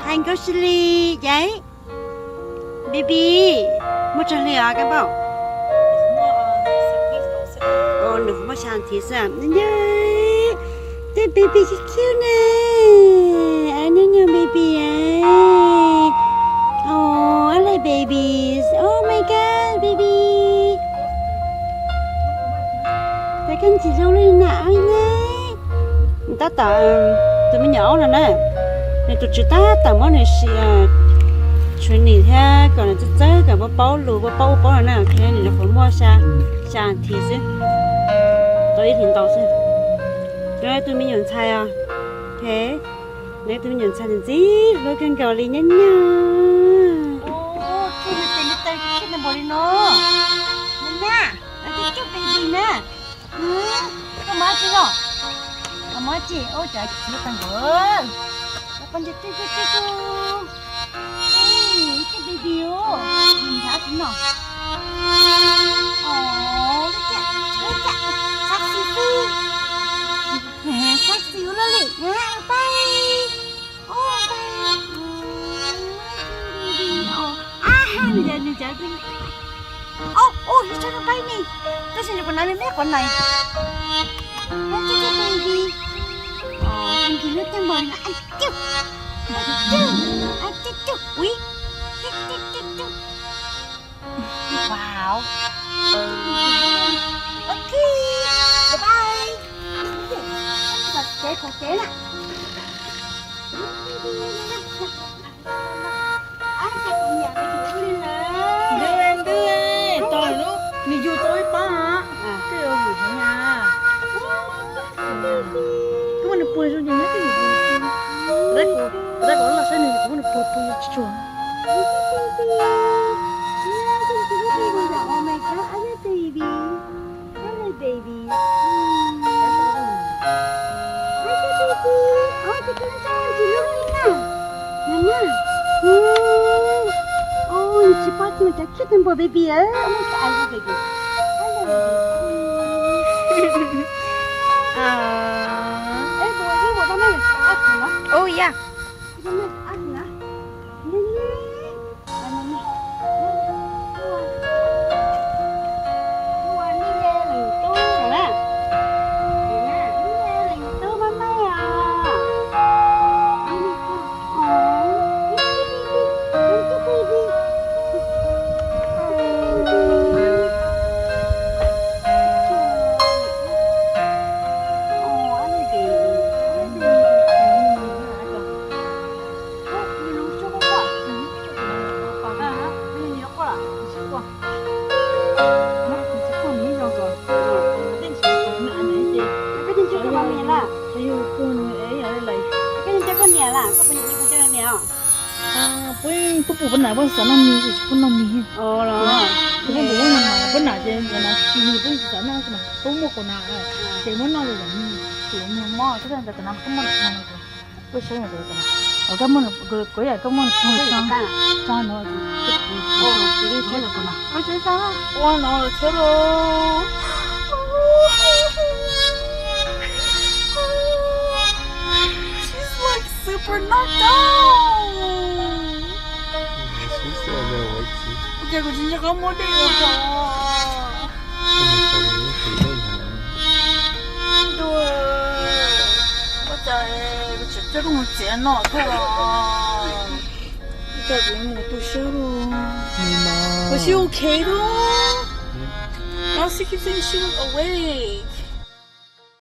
Nkaus xws li, yaiv, baby, muaj tsawg hli os koj npauj? Nws kuv muaj xya thiv xwb. Tej baby cute cute na. Nyob nyob baby. Oh, I like babies. Oh my God, baby. Cas koj ntxim zoo li na, tab tom, tus me nyuam aub no na, nws tus tswv tab tom muab nws sim, tshuav nim thiab kom nws txawj txawj kom paub paub lus, paub paub ub paub no na, nws nyuam qhuav muaj xya thiv xwb, tau ib hlis ntau xwb. Tus me nyuam ntxhais os, nws tus me nyuam ntxhais ntxim hlub kawg nkaus li nyob nyob. Tus me ntxhais ntxim hlub npaum li no, nyob nyob, coj baby na. Koj mob tsi los? Koj mob tsi? Ua cas txiv tag nkaus. Koj nti tij tij tij ku. Ib tug baby os, nrhav tsis no. Os, lub caij, lub caij, sexy xwb. Sexy ua luaj li, pais. Os, pais. Ab, nws cov, nws cov, os, os, yog tso rau pais ni. Tab sis nws kuv hnav me me quav nais. Baby. Os, baby lub caij npog na, a cwj, a cwj, a cwj cwj, ui, cwj cwj cwj cwj. Wow. Ok, bye bye. Kev qhov kev na. Ntws, ntws, tos lub nws yug tau ib pab. Koj yuav vwm heev na. Koj muab nws puag zoo ces nyob twj ywm. Kuv tab kuv los saib nws, kuv muab nws puag puag tsuag. Hello, baby. Hello, baby. Ua cas koj tsis hlub li na? Nab na. Ua, tsis pom tus cov cute npaum baby. Hello, baby. Hello, baby. Es tus ib ua tau noj yog tus ab no? Oh, yeah. Tus ab no. Nab na. Puab pum puab nam puab xav noj mis, tsis pub noj mis. Puab nam ces puab tsis xav noj, puab muaj kaus nas ces muab noj li yam mis, tus muag mob, tab sis ntawd kaus nas kuj muaj, kuj saib ntawd, kuv yam koj muaj tso no, ua no thiab los. She's like super knocked out. Ua cas kuv tsis nco qab muab dej los hov. Ua cas kuv tseem coj koj mus txiav no thiab los? Ua cas kuv mus tu siab los? Was she okay though? No, she keeps saying she was awake.